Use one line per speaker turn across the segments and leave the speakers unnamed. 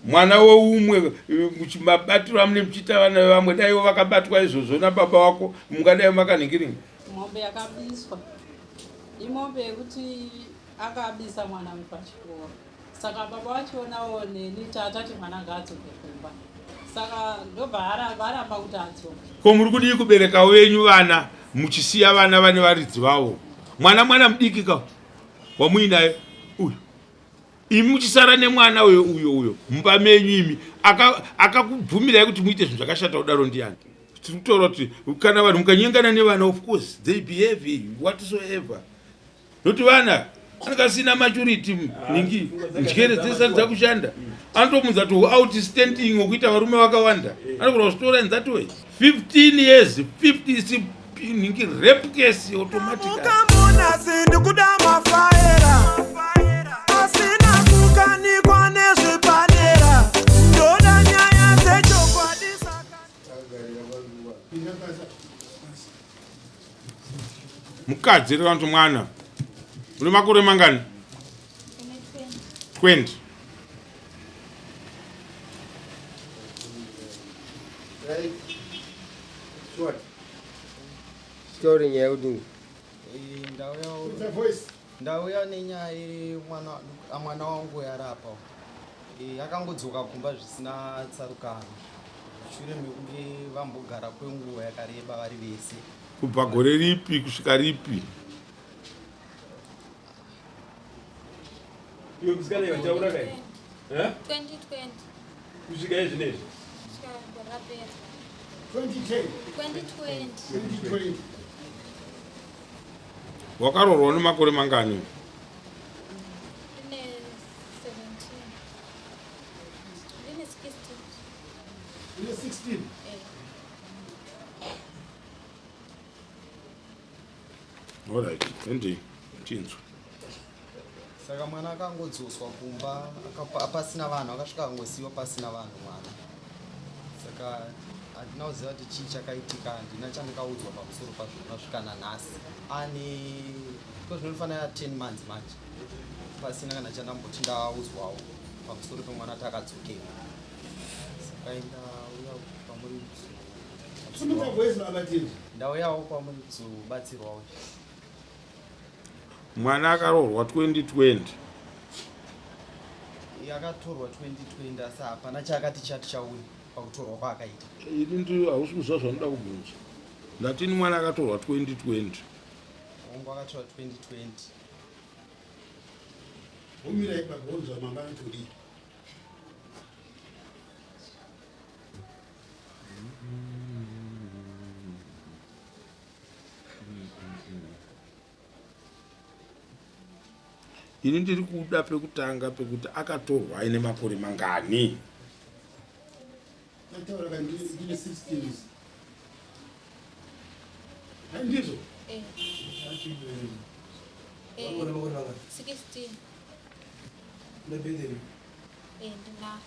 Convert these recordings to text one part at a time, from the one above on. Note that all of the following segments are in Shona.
Mwana weumwe muchimabatiro amune muchiita vana vevamwe, daiwo vakabatwa izvozvo nababa wako mungadai makanhingiringa.
Mombe yakabiswa imombe yekuti akabisa mwana pachikoro saka baba vachionawo neni tatati mwana ngaadzoke kumba saka ndobva varamba kuti adzoke.
Ko muri kudii kubereka venyu vana muchisiya vana vane varidzi vavo? Mwana mwana mudiki ka wamuinaye uyu imi muchisara nemwana uyo uyo uyo mumba menyu imi akakubvumirai aka kuti muite zvinhu zvakashata kudaro ndiyani? Tiri kutaura kuti kana vanhu mukanyengana nevana of course they behave whatsoever nokuti vana anenge asina maturity ningi njere dzisati dzakushanda anotomunza to outstanding wekuita varume vakawanda anogona kuzvitora in that way 15 years 50 ningi rape case automatically
ndikuda mafaera asina kukanikwa nezvepadera ndoda nyaya dzechokwadi saka
Mukadzi reva kuti mwana une makore mangani? 20.
Right. Short. Story nyaya yekuti
Ndauya nenyaya yemwana mwana wangu yarapa akangodzoka kumba zvisina tsarukano shure mekunge vambogara kwenguva yakareba vari vese.
Kubva gore ripi kusvika ripi?
Iwe musikana iwe taura kai?
Eh? 2020.
Kusvika izvi nezvi.
Kusvika gore rapera.
2010.
2020.
2020.
Wakaroorwa nemakore mangani?
Ndine 17. Ndine 16.
Ndine 16.
Eh.
Alright, endei tinzwe.
Saka mwana akangodzoswa kumba pasina vanhu, akasvika akangosiyiwa pasina vanhu mwana. Saka handina kuziva kuti chii chakaitika, handina chandakaudzwa pamusoro pazvo kusvika nanhasi. Ane ko zvinofanira 10 months manje pasina kana chandamboti ndaudzwawo pamusoro pemwana kuti akadzokera. Saka ndauya kwamuri
Simudza voice baba Tinji.
Ndauyawo kwamuri kuzobatsirwawo.
Mwana akaroorwa 2020.
Yakatorwa 2020 asi hapana chaakati chati chauya pakutorwa kwaakaita.
Ini ndi hausi kuziva zvanoda kubvunza. Ndatini mwana akatorwa 2020.
Hongu akatorwa 2020.
Umira ipapo wonzwa mama anoti kudii.
Ini ndiri kuda pekutanga pekuti akatorwa aine makore mangani.
Ataura ka ndine 16. Handizvo?
Eh. Eh. 16.
Ndabederi.
Eh, ndinaro.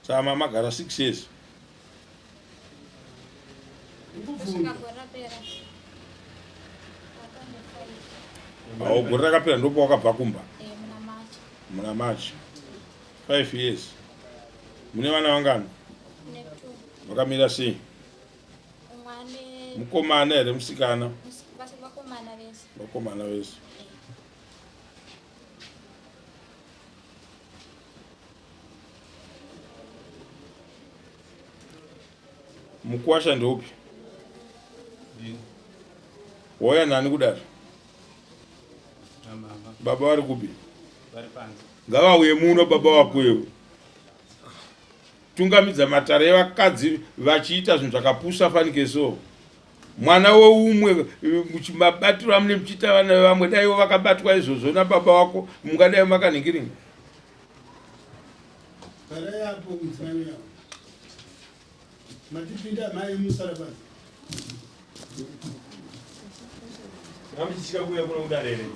Saka mamagara 6 years.
Kusvika gore rapera. Wakane
Awo gore rakapera ndopo wakabva kumba.
Eh, muna March.
Muna March. 5 years. Mune vana vangani?
Ne two.
Vakamira sei?
Umwe ane
Mukomana here musikana?
Vakomana vese.
Vakomana vese. Mukwasha ndeupi? Wauya nani kudare? Baba vari kupi? Ngavauye muno baba vakuyewo. Tungamidza matare evakadzi vachiita zvinhu zvakapusa fanike so. Mwana weumwe mabatiro amune muchiita vana vevamwe daiwo vakabatwa izvozvo nababa wako mungadai makanhingiringa.
Garai apo mudzimai uya. Matipinda mai musara pasi.
Mamuchitya kuuya kuno kudare here?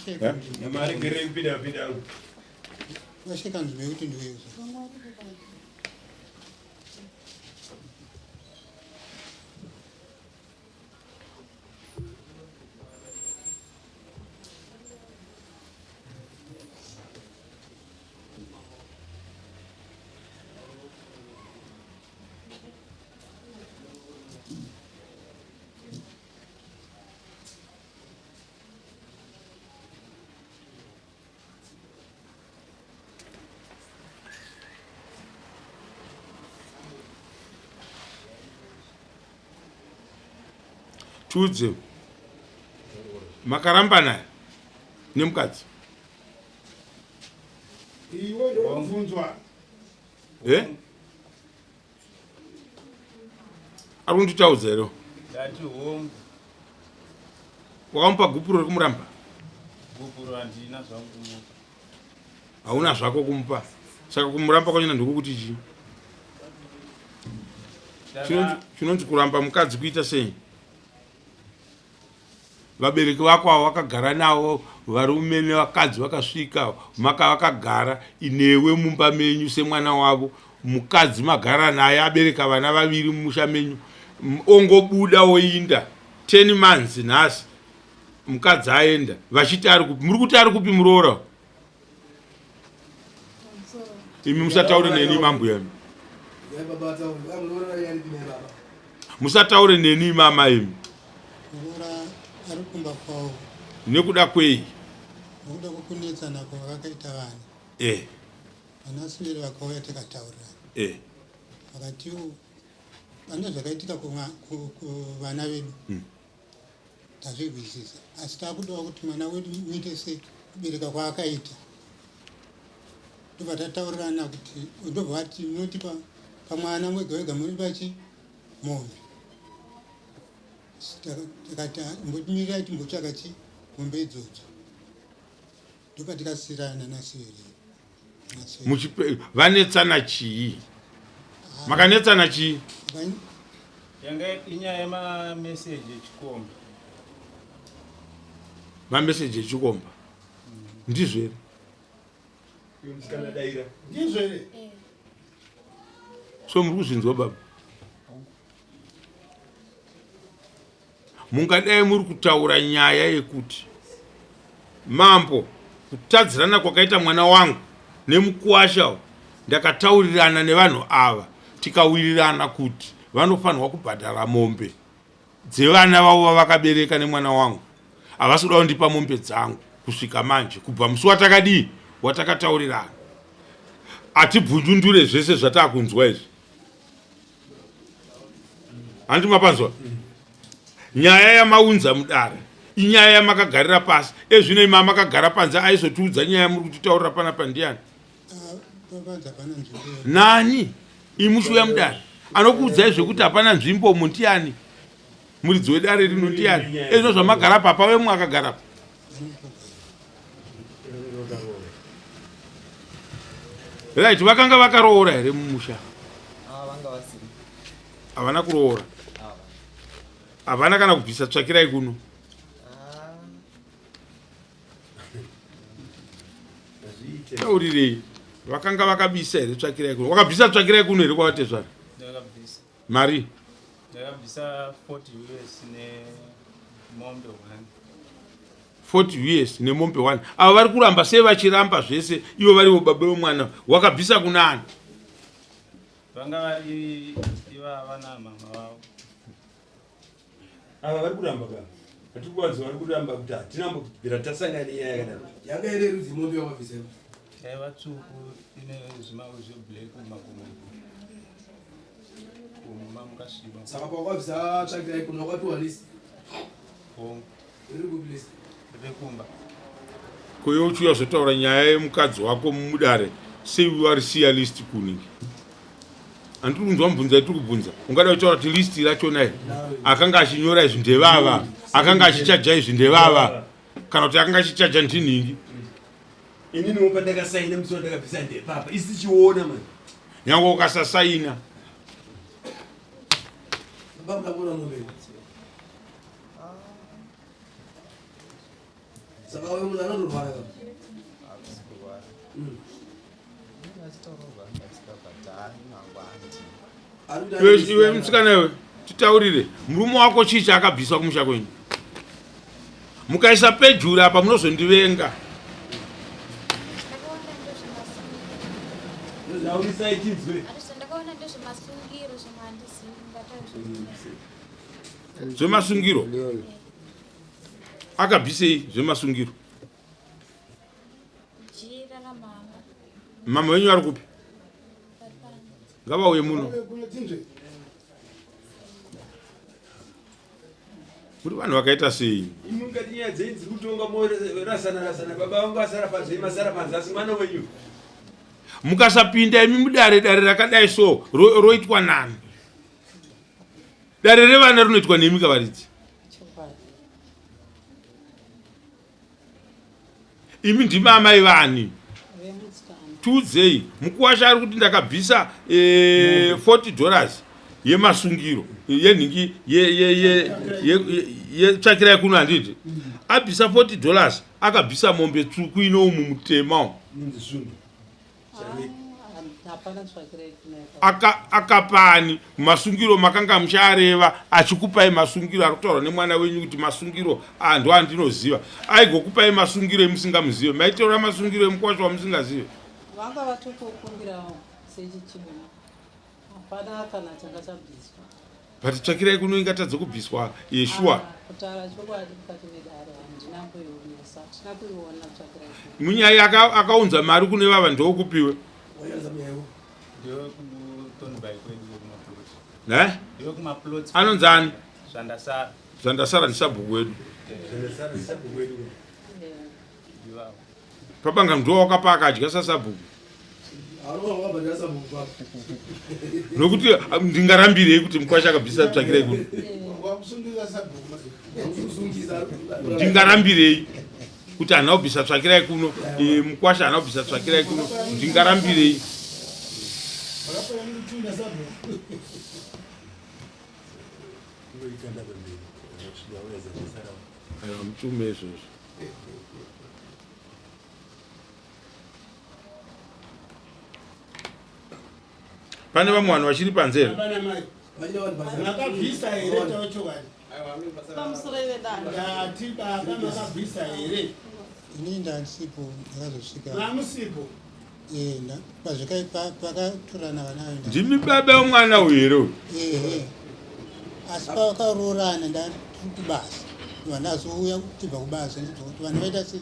Eh?
Namaregerei kupinda pinda.
Vasheka nzvimbo yekuti ndiuye.
Tiudze, makarambana nemukadzi?
Iwe ndokubvunzwa.
Eh? Ari kunditaudza here?
Ndati hongu.
Wakamupa gupuro rekumuramba?
Gupuro handina zvangu kumupa.
Hauna zvako kumupa. Saka kumuramba kwachona ndikokuti chii? Chinonzi kuramba mukadzi kuita sei? Vabereki vako avo vakagara navo varume nevakadzi vakasvika maka vakagara inewe mumba menyu semwana wavo mukadzi magara naye abereka vana vaviri mumusha menyu ongobuda oinda 10 months nhasi mukadzi aenda vachiti ari kupi muri kuti ari kupi muroora imi musataure neni mambuya imi musataure neni mama imi
ari kumba kwavo
nekuda kwei
nekuda kwekunetsana kwavakaita vana
eh
vana siveri vakauya tikataurirana
eh
vakatiwo pane zvakaitika kuvana vedu Tazvihwisisa asi takudawo kuti mwana wedu muite sekubereka kwaakaita. Ndobva tataurirana kuti ndobva vati munotipa pamwana wega wega munotipa chi mombe. Takati mbotimirirai timbotsvaga chi mombe idzodzo. Ndopatikasirana nasiveri.
Vanetsana chii? Makanetsana chii?
Yanga inyaya yemameseji echikomba.
Mameseji echikomba ndizvo here?
Ndizvo here?
So muri kuzvinzwa baba? Mungadai muri kutaura nyaya yekuti mambo kutadzirana kwakaita mwana wangu nemukuwasha ndakataurirana nevanhu ava tikawirirana kuti vanofanirwa kubhadhara mombe dzevana vavo vavakabereka nemwana wangu havasi kuda kundipa mombe dzangu kusvika manje kubva musi watakadii watakataurirana hatibvunjundure zvese zvatakunzwa izvi Hanti mapanzwa? Nyaya yamaunza mudare inyaya yamakagarira pasi. Ezvino imi makagara panze aizotiudza nyaya yamuri kutitaurira panapa ndiyani? Nani? Imi muchiuya mudare anokuudzai zvekuti hapana nzvimbo umu ndiyani? Muridzi wedare rino ndiyani? Ezvino zvamagara pa pave mumwe akagara pa. Right, vakanga vakaroora here mumusha?
Ah, vanga vasina.
Havana kuroora. Havana kana kubvisa tsvakirai kuno.
Ah.
Taurirei. Vakanga vakabisa here tsvakirai kuno? Wakabvisa tsvakirai kuno here kwavatezvara?
Ndakabvisa.
Mari?
Ndakabvisa 40 US nemombe 1.
40 us nemombe 1. Ava vari kuramba sei vachiramba zvese ivo varivo baba vemwana wakabvisa kunani?
Vanga vari ivava namama vavo.
Ava vari kuramba ka. Hatiri kuvanzwa vari kuramba kuti hatina mbobvira tasangana nenyaya yakadaro.
Yanga iri rudzi mombe yakabvisa.
Yaiva tsvuku ine zvimawe zveblack mumakumbo. Kumuma mukasviba.
Saka pawakabvisa tsvakirai kuno wakapiwa list.
Hongu.
Riri kupi list?
Riri kumba.
Ko iwe uchiuya zotaura nyaya yemukadzi wako mudare sei warisiya list kuningi? Handiri kunzwa mubvunzo yatiri kubvunza. Ungada kutaura kuti list rachona iri akanga achinyora izvi ndevava, akanga achichaja izvi ndevava, kana kuti akanga achichaja ndinhingi.
Inini pandakasaina musi wandakabvisa ndepapa isi tichiona mani.
Nyangwe ukasasaina.
Baba mnakuona mombe. Saka uyo munhu anotorwara ka?
Hakusi kurwara. Achitaurwa achikabhadhari mangwanti.
Iwe musikana iwe titaurire murume wako chii chaakabvisa kumusha kwenyu mukaisa pejura apa munozondivenga Zvemasungiro akabvisei zvemasungiro mama venyu vari kupi ngavauye muno Muri vanhu vakaita sei?
Imi mungati nyaya dzenyu dziri kutonga morasana rasana baba vangu vasara panze masara panze asi mwana wenyu.
Mukasapinda imi mudare dare rakadai so roitwa nani? Dare revana rinoitwa nemi kavaridzi. Imi ndimi amai vani? Tiudzei, mukuwasha ari kuti ndakabvisa 40 dollars yemasungiro yenhingi yetsvakirai kuno handiti abvisa 40 dollars akabvisa mombe tsvuku ino umu mutema umu Akapani masungiro makanga muchiareva achikupai masungiro ari kutaurwa nemwana wenyu kuti masungiro ando andinoziva aigokupai masungiro emusingamuzive maitaura masungiro emukwasha wamusingazive
vanga vatokukumbirawo sechichena hapana kana changa chabviswa
but tsvakirai kuno ingatadze kubviswa yeshuwa ah,
kutaura chokwadi mukati medare handina kuionesa hatina kuiona tsvakirai
munyai akaunza mari kune vava ndokupiwe anonzani zvandasara ndisabhuku wedu Pabanga ndiwo wakapa akadya sasabhuku. Nokuti ah, ndingarambirei kuti mukwasha akabvisa tsvakirai kuno. Ndingarambirei kuti haana kubvisa tsvakirai kuno, eh, mukwasha haana kubvisa tsvakirai kuno, ndingarambirei. Aiwa mutume izvozvo. Pane vamwe vanhu vachiri panze here?
Makabvisa here chokwadi? Ndati baba makabvisa here? Ini ndandisipo ndakazosvika.
Mamusipo?
Eh, pazvikai pakatorana vana
ava. Ndimi baba wemwana uyu here uyu?
Ehe. Asi pakaroorana ndari kubasa. Vana azouya tibva kubasa ndibva kuti vana vaita sei?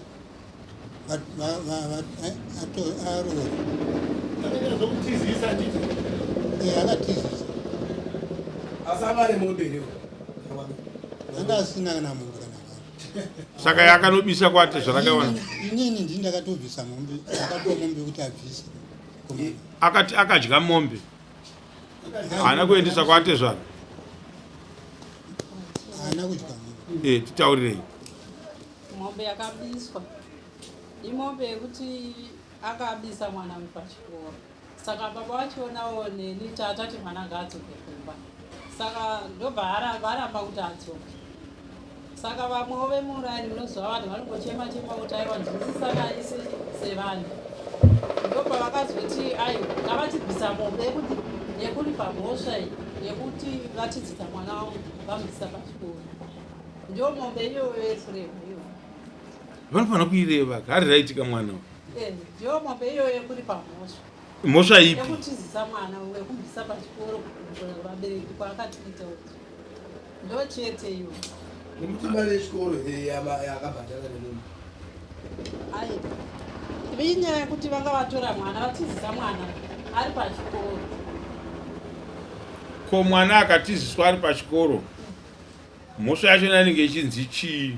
Aroora.
Akaita zvokutizisa nditi?
Eh, akatizisa.
Asi anga ane mombe here?
Anga asina kana mombe kana.
Saka yakanobisa kwati zvarakawana.
Inini ndini ndakatobvisa mombe, ndakapiwa mombe kuti abvise.
Akati akadya mombe. Haana kuendesa kwatezvara.
Haana kudya mombe.
Eh, titaurirei.
Mombe yakabiswa. Imombe yekuti akabisa mwana pachikoro. Saka baba vachionawo neni tatati mwana ngaadzoke kumba. Saka ndobva varamba kuti adzoke. Saka vamwewo vemuraini munoziva vanhu vanongochema chema kuti aiwa nzwisisanai sevanhu. Ndopavakazoti aiwa ngavachibvisa mombe yekuti yekuripa mhosva iyi yekuti vatidzidza mwana wavo vamubvisa pachikoro. Ndiyo mombe iyoyo yekureva iyoyo.
Vanofanira kuireva hari raitika mwana.
Eh, ndiyo mombe iyoyo yekuripa mhosva.
Mhosva ipi?
Yekutizisa mwana wekumubvisa pachikoro vabereki kwaakatiita kuti. Ndo chete iyo.
Nekuti mari yechikoro here yakabhadhara nemunhu?
Ai. Inyaya yekuti vanga vatora mwana vatizisa mwana ari pachikoro.
Ko mwana akatiziswa ari pachikoro mhosva yacho inenge ichinzi chii?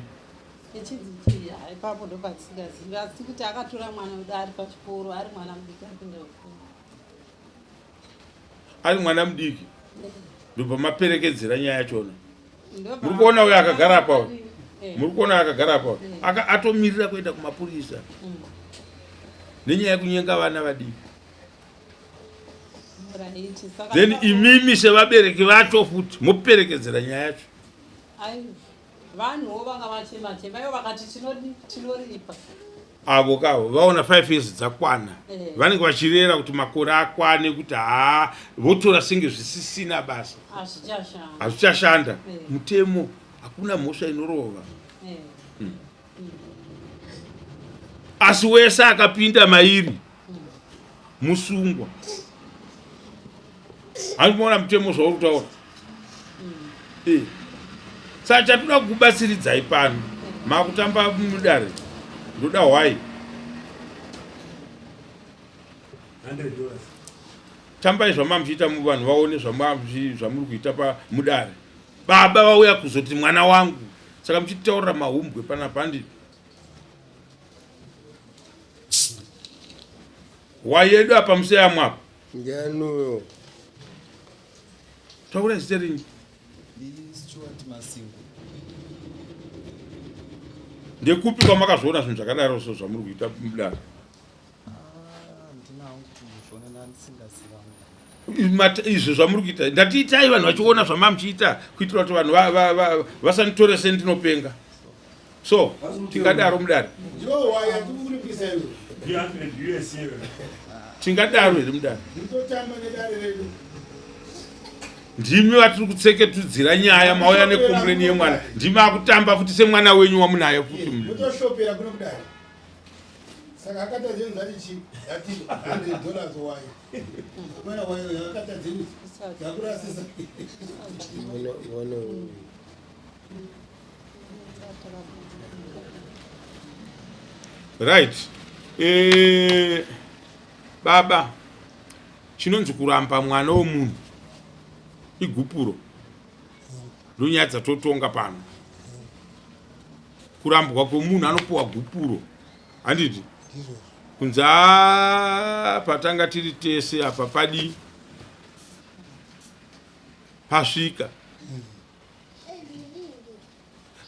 Ichinzi chii? Hai ipapo ndopatisingazivi asi kuti akatora mwana wedu ari pachikoro ari mwana mudiki apinda kuchikoro.
Ari mwana mudiki ndobva maperekedzera nyaya yachona. Muri kuona uyo akagara apa uyu?
Eh.
Muri kuona akagara apa uyu? Aka atomirira kuenda kumapurisa nenyaya yekunyenga vana vadiki.
Right. Saka
Then imimi sevabereki vacho futi moperekedzera nyaya yacho.
Ai, vanhuwo vanga vachema chema ivo vakati tinoripa
avo kavo vaona 5 years dzakwana
eh.
vanenge vachirera kuti makore akwane kuti haa votora senge zvisisina basa hazvichashanda
eh.
mutemo hakuna mhosva inorova
eh.
Asi wese akapinda mairi musungwa handimoona mutemo zvauri kutaura eh. Saka chatoda kukubatsiridzai pano makutamba mudare ndoda hwai tambai zvamamuchiita muvanhu vaone zvamuri kuita pamudare baba vauya kuzoti mwana wangu. Saka muchitaurira mahumbwe panapa handi hwai yedu apa museyamwa apa.
Ndiani uyo?
Taura zita renyu.
Stuart Masingo.
Ndekupi kwamakazviona zvinhu zvakadaro so zvamuri kuita mudare? Izvo zvamuri kuita ndati itai vanhu vachiona zvamamuchiita kuitira kuti vanhu vasanditore sendinopenga. So tingadaro mudare? Tingadaro here mudare? Ndimi vatiri kutseketudzira nyaya mauya nekompleni yemwana ndimi akutamba futi semwana wenyu wamunaye futi.
Mutoshopera kuno kudare. Saka akata zvinhu zvati chi ati 100 dollars why? Mwana wayo akata zvinhu zvakurasisa.
Mwana
Right. Eh, baba chinonzi kuramba mwana womunhu igupuro ndonyaya dzatotonga pano kurambwa kwemunhu anopuwa gupuro handiti kunzi patanga tiri tese apa padii pasvika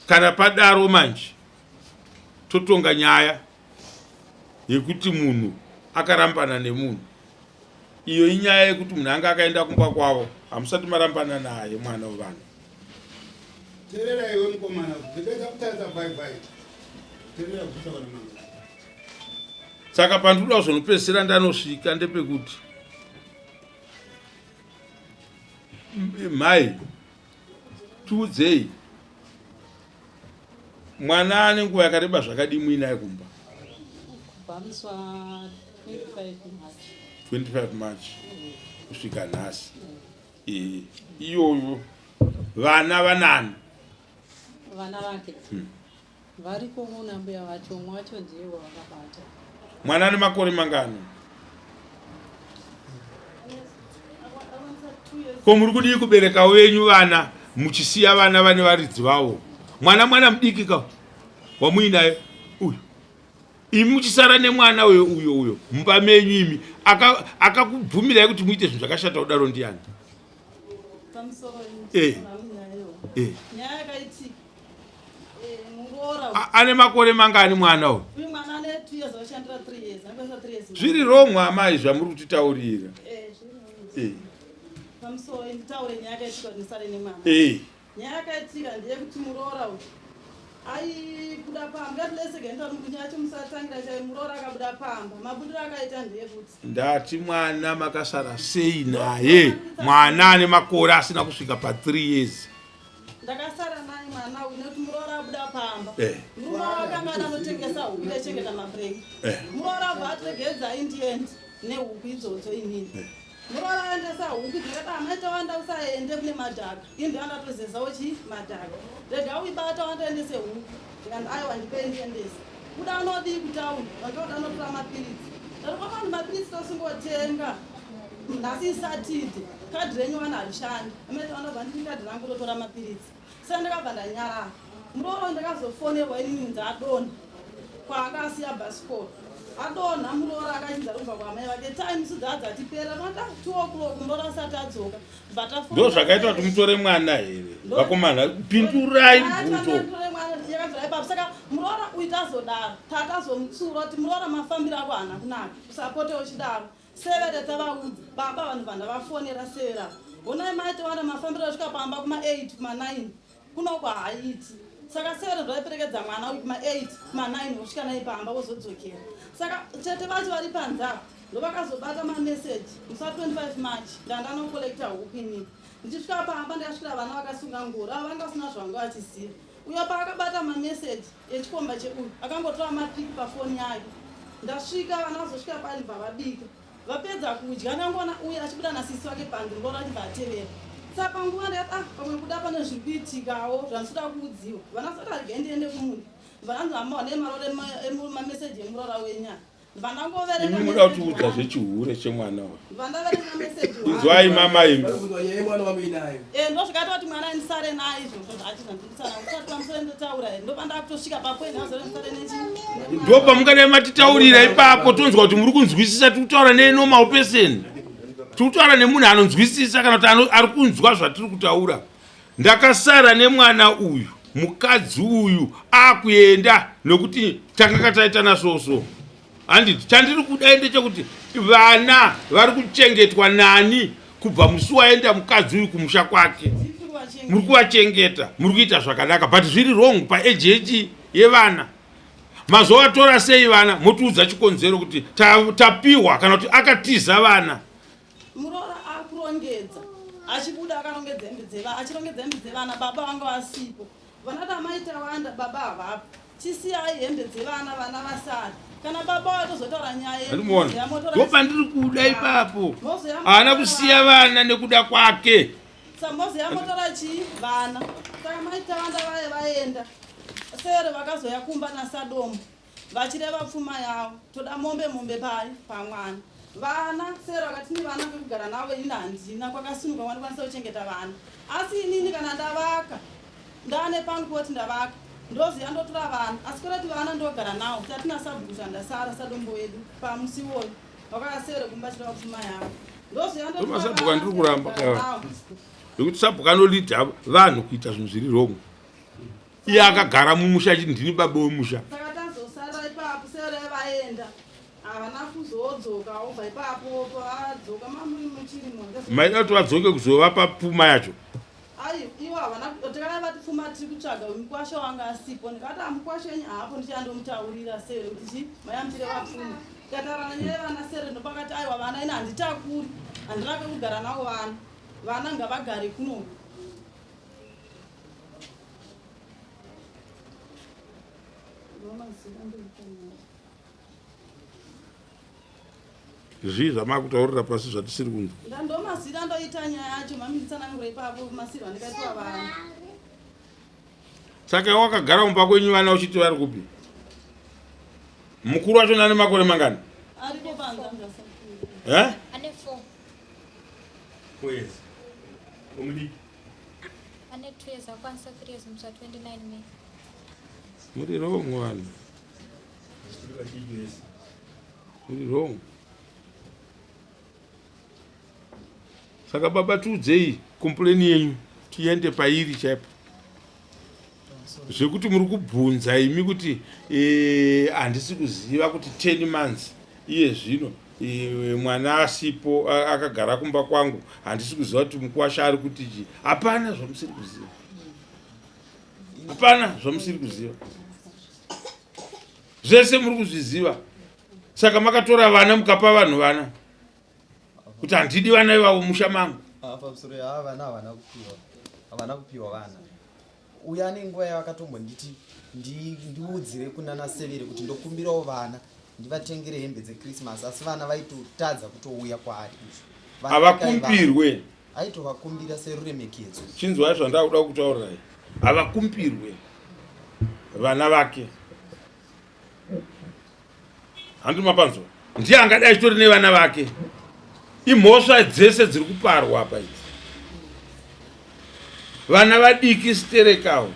Kana padaro manje totonga nyaya yekuti munhu akarambana nemunhu. Iyo inyaya yekuti munhu anga akaenda kumba kwavo hamusati marambana naye mwana wevanhu.
Terera iwe mukomana, ndipedza kutaridza bye bye. Terera kuita kana mama.
Saka pandinoda kuzonopedzisira ndanosvika ndepekuti mhai Tiudzei, mwana ane nguva yakareba zvakadii muinaye kumba?
Kubva musi wa 25 March.
25 March kusvika nhasi. Eh, iyoyo vana vanani?
Vana vake. Variko kuna mbuya vacho, umwe wacho ndiye wavakabata.
Mwana ane makore mangani? Ko muri kudii kubereka wenyu vana muchisiya vana vane varidzi vavo? Mwana mwana mudiki ka wamuinaye uyu. Imi muchisara nemwana uyo uyo uyo mumba menyu imi akakubvumirai kuti muite zvinhu zvakashata kudaro ndiyani?
Pamusoro
eh. Eh.
Nyaya yakaitika
Ane makore mangani mwana uyu? Zviri wrong amai zvamuri kutitaurira.
Eh, eh. Nyaya yakaitika ndeyekuti muroora uyu aibuda pamba ngatilesegendamunyaya chimusatangira chai muroora akabuda pamba mabudiro akaita ndeyekuti
ndati mwana makasara sei naye mwana ane makore asina kusvika pa 3 years
Ndakasara naye mwana uyu nekuti muroora abuda pamba.
Eh.
Murume wake anga ada anotengesa huku yaichengeta mabreak.
Eh.
Muroora abva atiregedza indiendi nehuku idzodzo inini.
Eh.
Muroora aendesa huku ndikati amai tawanda usaende kune madhaka. Ini ndandatozezawo chi madhaka. Rega uibata wandaendese huku. Ndikanzi aiwa ndipei ndiendese. Kuda unodii kutauni? Vakakuda unotora mapiritsi. Ndati kwamani mapiritsi tosingotenga. Nhasi isatide. Kadhi renyu wana harishandi. Amai vanobva ndini kadhi rangu rotora mapiritsi. Saka ndakabva ndanyarara. Muroora ndakazofonerwa inini kunzi adonha. Kwaanga asiya bhasikoro. Adonha muroora akachinza kubva kwaamai vake. Time isu dzaa dzatipera. Mata 2 o'clock muroora asati adzoka. Bva tafona.
Ndo zvakaita kuti mutore mwana here? Vakomana pindurai mubvunzo.
Yakabvira ipapo. Saka muroora uyu tazodaro. Tatazomutsiura kuti muroora mafambiro ako haana kunaka. Usapote uchidaro. Severe tavaudza baba vanhu vandavafonera severe ava honai mai tawanda mafambiro asvika pamba kuma 8 kuma 9 kunoko haaiti saka severe ndovaiperekedza mwana uyu kuma 8 kuma 9 vosvika naye pamba vozodzokera saka tete vacho vari panze apa ndovakazobata mameseji musi wa 25 march ndandanokolekta huku inini ndichisvika pamba ndikasvikira vana vakasunga ngoro ava vanga vasina zvavanga vachiziva Uyo paakabata mamessage echikomba cheuyu akangotora mapic pafoni yake. Ndasvika vana vazosvika pani bva vabika. Vapedza kudya ndangoona uyu achibuda nasisi vake panze ndikaona achibva atevera. Saka panguva ndakati ah pamwe kuda pane zviri kuitikawo zvandisikuda kuudziwa. Vana vasati regai ndiende kumunda. Bva ndanzi hama wanei marore mameseji emuroora wenyu aya. Ndibva ndangoverenga
Imi muda
message
kutiudza
one.
zvechihure chemwana uyu.
Ndibva ndaverenga message one.
Inzwai mama imi.
Eh, ndozvakaita kuti mwana ndisare naye izvozvo zvacho zvandikutsana kusati pamusoro ndotaura here ndopa ndakutosvika papoint azore ndisare nechi
Ndopamungadai matitaurira ipapo tonzwa kuti muri kunzwisisa tiri kutaura nenormal person. Tiri kutaura nemunhu anonzwisisa kana kuti ari kunzwa zvatiri kutaura. Ndakasara nemwana uyu mukadzi uyu akuenda nekuti takanga taitana soso. Handiti chandiri kuda ndechekuti vana vari kuchengetwa nani kubva musi waenda mukadzi uyu kumusha kwake. Muri kuvachengeta, muri kuita zvakanaka but zviri wrong paeji yechi yevana. Mazovatora sei vana motiudza chikonzero kuti tapiwa kana kuti akatiza vana.
Muroora akurongedza achibuda akarongedza hembe dzeva achirongedza hembe dzevana baba vanga vasipo vana tamai tawanda baba havapo chisiyai hembe dzevana vana vasari kana baba vatozotaura nyaya
Andimona ndopandiri kuda ipapo haana kusiya vana nekuda kwake
Samozi yamotora chii vana saka mai tawanda vaye vaenda sere vakazoya kumba nasadombo Vachireva pfuma yavo toda mombe mombe pai pamwana vana sero vakati ni vana kwekugara navo inini handina kwakasimuka kwandikwanisa kuchengeta vana asi inini kana ndavaka ndane pangu poti ndavaka ndoziva ndotora vana asi kurati vana ndogara navo tatina sabhuku zvandasara sadombo wedu pamusi iwoyo vakasere kumba chireva pfuma yavo ndoziva ndotora
Masabhuku andiri kuramba ka nekuti sabhuku anolidha vanhu kuita zvinhu zviri wrong. Iye akagara mumusha achiti ndini baba wemusha.
Saka tazosara ipapo sere vaenda havana kuzodzoka obva ipapo pavadzoka mamuri muchirimo.
Maida kuti vadzoke kuzovapa pfuma yacho.
Ai ivo havana takava vati pfuma tiri kutsvaga mukwasha wanga asipo ndikati amukwasha wenyu haapo ndichandomutaurira sere kuti chi mayamutire vapfuma tikataurana nyaya yevana sere ndopakati aiwa vana ini handitakuri handina kwekugara navo vana vana ngavagare kuno.
Zvii zvamakutaurira pasi zvatisiri kunzwa?
Ndomazira ndoita nyaya yacho maminditsanangura ipapo masirwa ndikaitwa vana.
Saka wakagara mumba kwenyu vana uchiti vari kupi? Mukuru wacho nane makore mangani?
Aripo panza.
Eh?
Ane 4.
4 years. Omudiki.
Ane 2 years akwanisa 3 years musi wa 29 May.
Muri wrong vanhu. Muri wrong. Saka baba tiudzei complain yenyu tiende pairi chaipo. Zvekuti muri kubvunza imi kuti eh, handisi kuziva kuti 10 months iye zvino eh, mwana asipo akagara kumba kwangu handisi kuziva kuti mukwasha ari kuti chii. Hapana zvamusiri kuziva. Hapana zvamusiri kuziva. Zvese muri kuzviziva. Saka makatora vana mukapa vanhu vana kuti handidi vana ivavo musha mangu.
Pamusoro ava vana havana kupiwa, havana kupiwa vana. Uyo ane nguva yavakatombonditi ndiudzire kunana Severe kuti ndokumbirawo vana ndivatengere hembe dzechristmas asi vana vaitotadza kutouya kwaari. Vana
Havakumbirwe.
Aitovakumbira seruremekedzo.
Chinzwai zvandakuda kutaurirai. Havakumbirwe vana vake. Handi mapanzwa. Ndiye angadai achitori nevana vake. Imhosva dzese dziri kuparwa apa idzi. Vana vadiki sterekawo.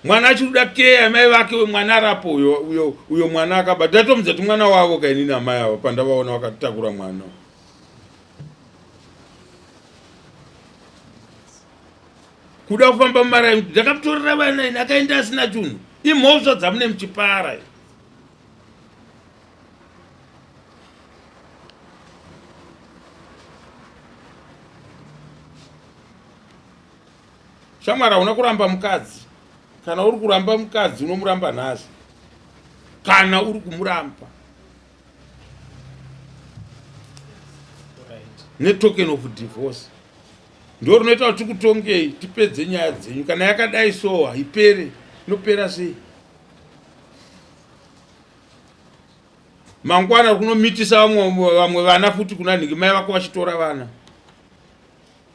Mwana achiri kuda keya mai vake uyo mwana arapo uyo uyo uyo mwana akabata. Ndatomudza kuti mwana wavo kainini amai ava pandavaona vakatakura mwana. Kuda kufamba mumaraini ndakamutorera vana ini akaenda asina chunhu. Imhosva dzamune muchipara. Shamwari hauna kuramba mukadzi. Kana uri kuramba mukadzi unomuramba nhasi. Kana uri kumuramba. Netoken of divorce. Ndo rinoita kuti tikutongei tipedze nyaya dzenyu. Kana yakadai so haipere. Inopera sei? Mangwana kunomitisa vamwe vana futi kuna nhingi mai vako vachitora vana.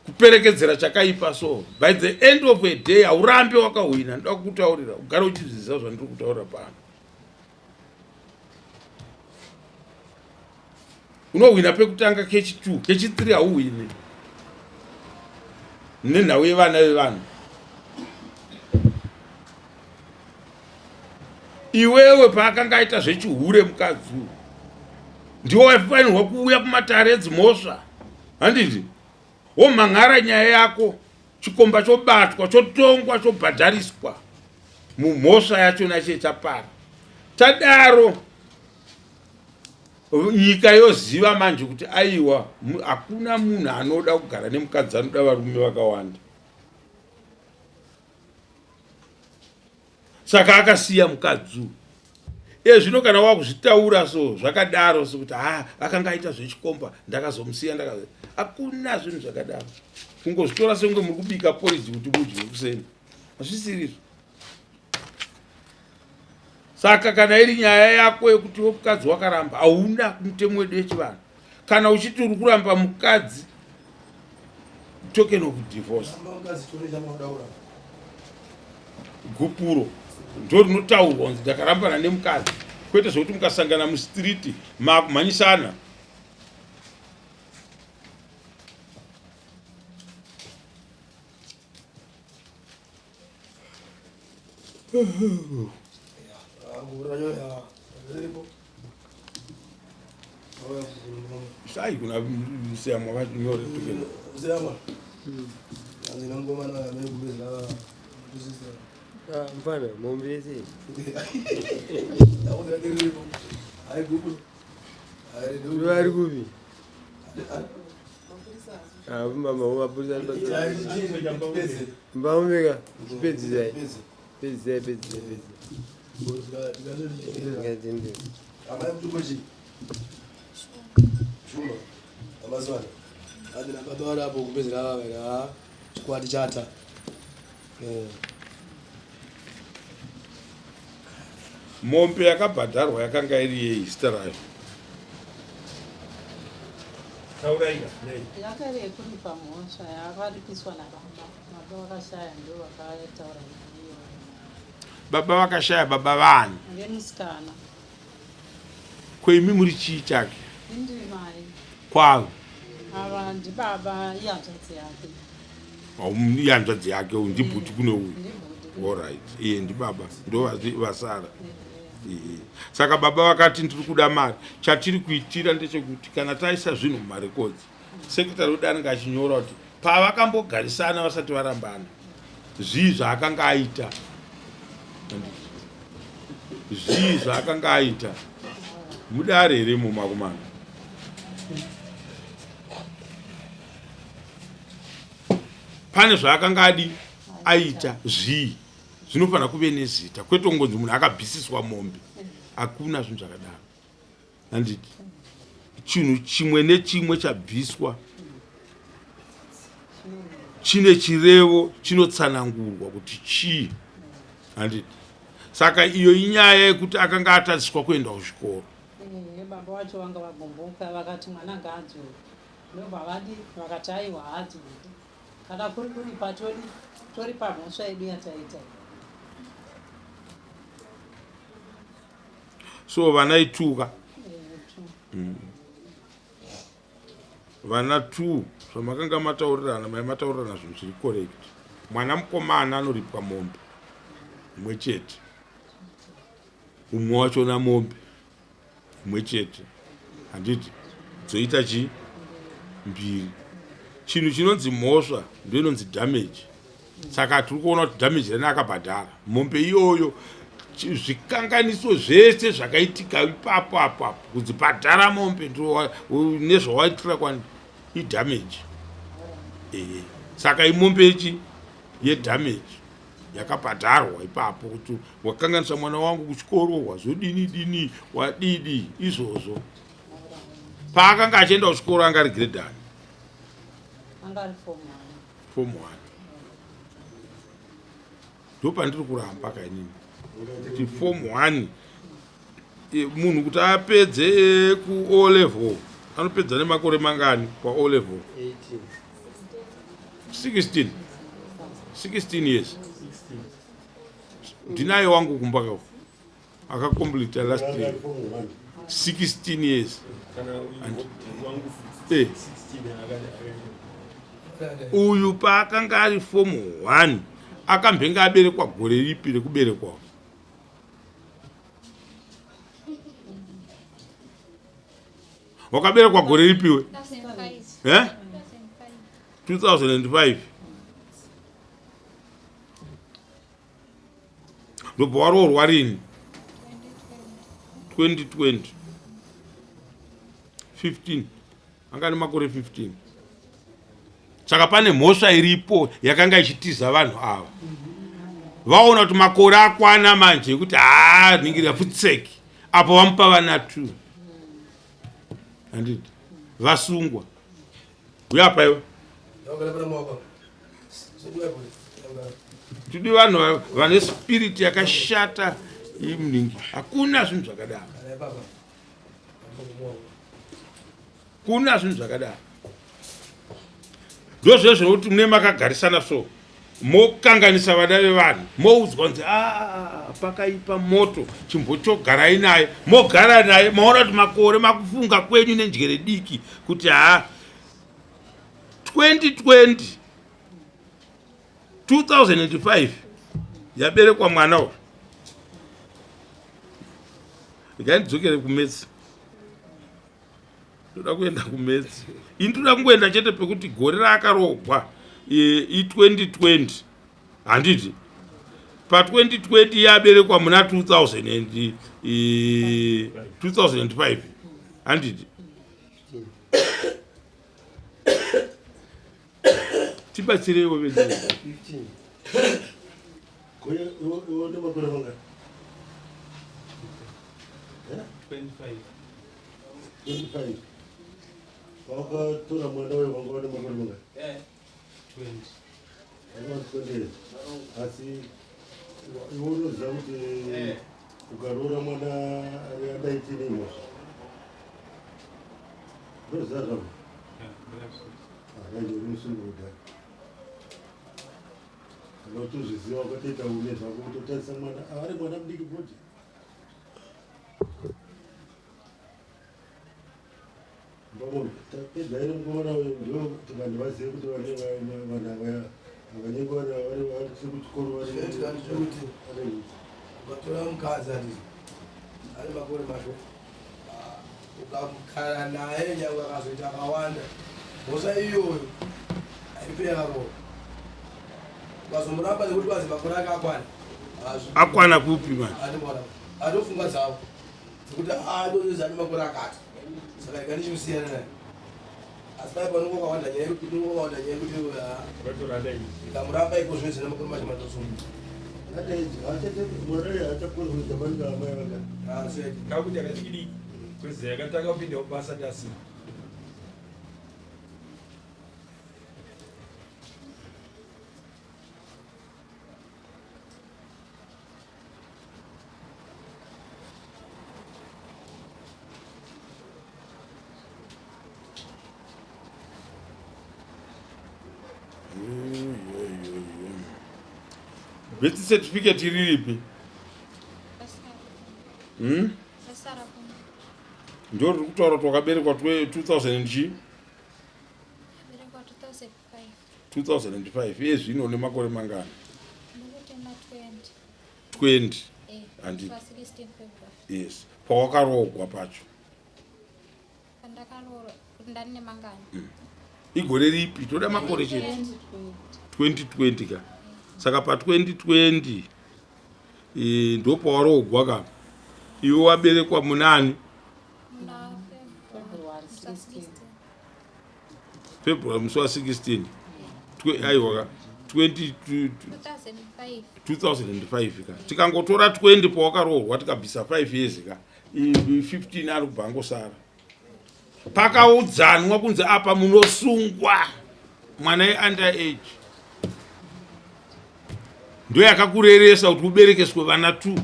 Kuperekedzera chakaipa so by the end of a day haurambe wakahwina. Ndoda kukutaurira ugare uchizviziva zvandiri kutaura pano. Unohwina pekutanga kechi 2, kechi 3 hauhwini. Nenhau yevana vevanhu. Iwewe paakanga aita zvechihure mukadzi uyu ndiwo waifanirwa kuuya kumatare edzimhosva handiti womhan'ara nyaya yako chikomba chobatwa chotongwa chobhadhariswa mumhosva yachona chiye chapara tadaro nyika yoziva manje kuti aiwa hakuna munhu anoda kugara nemukadzi anoda varume vakawanda saka akasiya mukadzi uyu iye zvino kana wakuzvitaura so zvakadaro sokuti ha akanga aita zvechikomba ndakazomusiya ndakazo hakuna zvinhu zvakadaro kungozvitora sekunge muri kubika poriji kuti mudye kuseni hazvisirizvo saka kana iri nyaya yako yekuti mukadzi wakaramba hauna mutemo wedu yechivanhu kana uchiti uri kuramba mukadzi token of divorce gupuro ndo rinotaurwa kunzi ndakarambana nemukadzi kwete zvekuti mukasangana mustreet makumhanyisana Sai kuna mseyamwa vanyore tukena.
Mseyamwa. Anzi ngoma na mimi kubeza.
Ah, mfana mombe yese.
Hai gupu.
Vari kupi? Ah, mama mapurisa mbamuveka chipedzisai pedzisai pedzisai pedzisai
Shuma amazwana ati nababa vari apo kupedzera vava chikwati chata eh.
Mombe yakabhadharwa yakanga iri yei zita rayo? Tauraika nei?
Yanga iri yekuripa mhosva yakaripiswa nababa. Baba vakashaya ndo vakataura nayo.
Baba vakashaya baba vani?
Vemusikana.
Ko imi muri chii chake?
Ini ndiri mai.
Kwavo?
Ava ndibaba ihanzvadzi yake.
Ihanzvadzi yake uyu ndibhuti kune uyu. Alright. Iye ndibaba ndo vasara. Saka baba vakati ndiri kuda mari. Chatiri kuitira ndechekuti kana taisa zvinhu mumarekodzi, sekretary wedu anenge achinyora kuti pavakambogarisana vasati varambana zvii zvaakanga aita zvii zvaakanga aita mudare here mumakumana pane zvaakanga adi aita zvii zvinofanira kuve nezita kwete kungonzi munhu akabvisiswa mombe hakuna zvinhu zvakadaro handiti chinhu chimwe nechimwe chabviswa chine chirevo chinotsanangurwa kuti chii handiti saka iyo inyaya yekuti akanga atadziswa kuenda kuchikoro
eh, baba wacho vanga vagumbuka vakati mwana ngaadzoke ndobva vadi vakati aiwa haadzoke kana kuri kuripa todi toripa mhosva yedu yataita
so vana ituka mm. Vana two zvamakanga mataurirana mai mataurirana zvinhu zviri correct. Mwana mukomana anoripwa mombe imwe chete, umwe wachona mombe imwe chete, handiti dzoita chi mbiri. Chinhu chinonzi mhosva ndoinonzi damage. Saka tiri kuona kuti damage rene akabhadhara mombe iyoyo zvikanganiso zvese zvakaitika ipapo apo apo kunzi bhadhara mombe nezvawaitira kwani idamage ehe saka imombe yechi yedamage yakabhadharwa ipapo kuti wakanganisa mwana wangu kuchikoro wazodini dini wadidi izvozvo paakanga achienda kuchikoro anga ari grade ani form one ndopandiri kuramba kainini kuti form one e, munhu kuti apedze e, ku o level anopedza nemakore mangani kwa o level 16 16 years ndinaye wangu kumba kako akakomplita last year 16 years Eh. Uyu paakanga ari fomu 1 akambenge aberekwa gore ripi rekuberekwa? Wakaberekwa gore ripiwe? Eh? 2005. Ndobva waroorwa rini? 2020. 15. Anga ane makore 15. Saka pane mhosva iripo yakanga ichitiza vanhu ava. Vaona kuti makore akwana manje ekuti haa ningirira futseki. Apo vamupa vana 2. Handiti? Vasungwa. Uya apa iwe. Tidi vanhu vane spirit yakashata imningi. Hakuna zvinhu zvakadaro. Kuna zvinhu zvakadaro. Ndozvo zvekuti mune makagarisana so mokanganisa vana vevanhu moudzwa kunzi ah, pakaipa moto chimbochogarai naye mogara naye maona kuti makore makufunga kwenyu nenjere diki kuti haa 2020 2005 yaberekwa mwana uyu regai ndidzokere kumetsi toda kuenda kumetsi ini toda kungoenda chete pekuti gore raakarogwa i2020 handiti pa2020 yaberekwa muna 2005 handiti tibatsireiwo vedu
Wakatora mwana uyo wanga une makore mangani?
20.
Wanga 20 years. Asi iwe unoziva kuti ukaroora mwana ari under 18 imhosva. Unoziva zvavo? Manje uri musungu kudhara. Kana uchizviziva ukatoita une zvako kutotarisa mwana ari mwana mudiki futi. Tapedza here mukomana uyu ndio kuti vanhu vazive kuti vane vanhu ava havanyengwa vana vari vari kuchikoro vari
kuti ukatora mukadzi handiti ane makore masho ukamukara naye nyangwe akazoita akawanda mhosva iyoyo haipe yakaroora ukazomuramba nekuti kwazi makore ake akwana
akwana kupi manje
atofunga dzavo dzekuti adozi ane makore akati saka rega ndichimusiyana naye asi pai panongo kwawanda nyaya yekuti unongo kwawanda nyaya yekuti ikamuramba iko zvino zvine makore macho matosungwa
kakuti akachidiki kwezi yakatanga kupinda kubasa ndasina
Birth certificate riripi? Hmm? Ndo riri kutaura kuti wakaberekwa 2000 and chii? 2005 iye zvino une makore mangani? 20
eh,
handiti? Yes, pawakaroogwa pacho Igore ripi? Toda makore chete. 2020 ka. Saka pa 2020 eh, ndopawaroogwa ka. Iwe waberekwa munani? February musi wa 16 aiwa ka 2005 ka tikangotora 20 pawakaroorwa tikabvisa 5 years ka 15 ari kubva angosara pakaudzanwa kunzi apa munosungwa mwana yeunder age ndo yakakureresa kuti uberekeswe vana two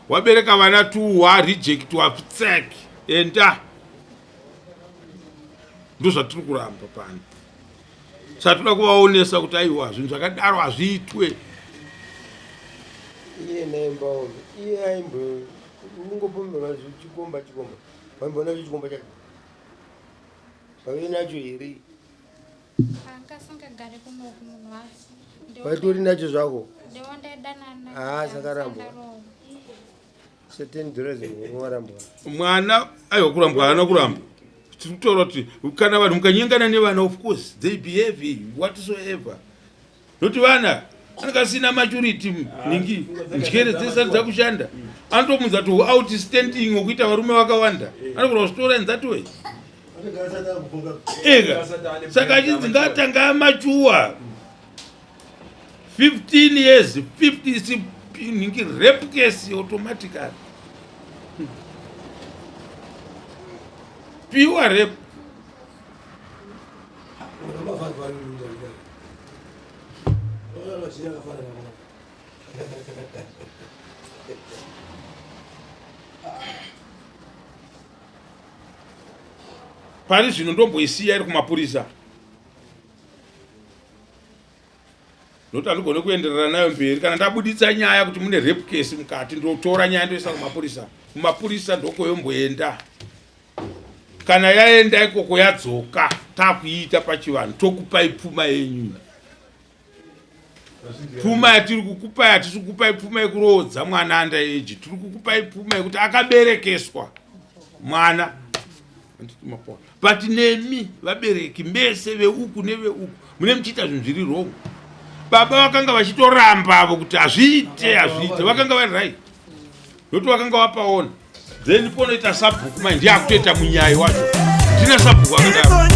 wabereka vana two warejectwa ptsek enda ndozvatiri kuramba pano satoda kuvaonesa kuti aiwa zvinhu zvakadaro hazviitwe
iye naimbaombe iye aimbo ungopomerwa chikomba chikomba waimboona chikomba chacho. Wave nacho here?
Anga asingagare kunoku munhu wacho.
Waitori nacho zvako?
Ndewandaidanana.
Ah, sakarambwa. Se 10 dollars warambwa.
Mwana aiwa kurambwa haana kuramba. Tiri kutaura kuti kana vanhu mukanyengana nevana of course they behave whatsoever. Noti vana anenge asina maturity ningi njere dzesati dzakushanda. Anotomunza to outstanding wekuita varume vakawanda. Anogona kuzvitora in that way. Ega. Saka achinzi ngaatanga amachuwa 15 years 50 ningi rape case automatically. Pure rape. Pari zvino ndomboisiya iri kumapurisa nokuti handigone kuenderera nayo mberi kana ndabuditsa nyaya kuti mune rape case mukati ndotora nyaya ndoisa kumapurisa kumapurisa ndokoyomboenda kana yaenda ikoko yadzoka takuiita pachivanhu tokupai pfuma yenyu pfuma yatiri kukupai hatisi kukupai pfuma yekuroodza mwana anda eji tiri kukupai pfuma yekuti akaberekeswa mwana but nemi vabereki mese veuku neveuku mune muchiita zvinhu zviri wrong baba vakanga vachitoramba avo kuti hazviite hazviite vakanga vari right nokuti vakanga vapaona then ponoita sabhuku mai ndiye akutoita munyayi wacho tina sabhuku akadaro.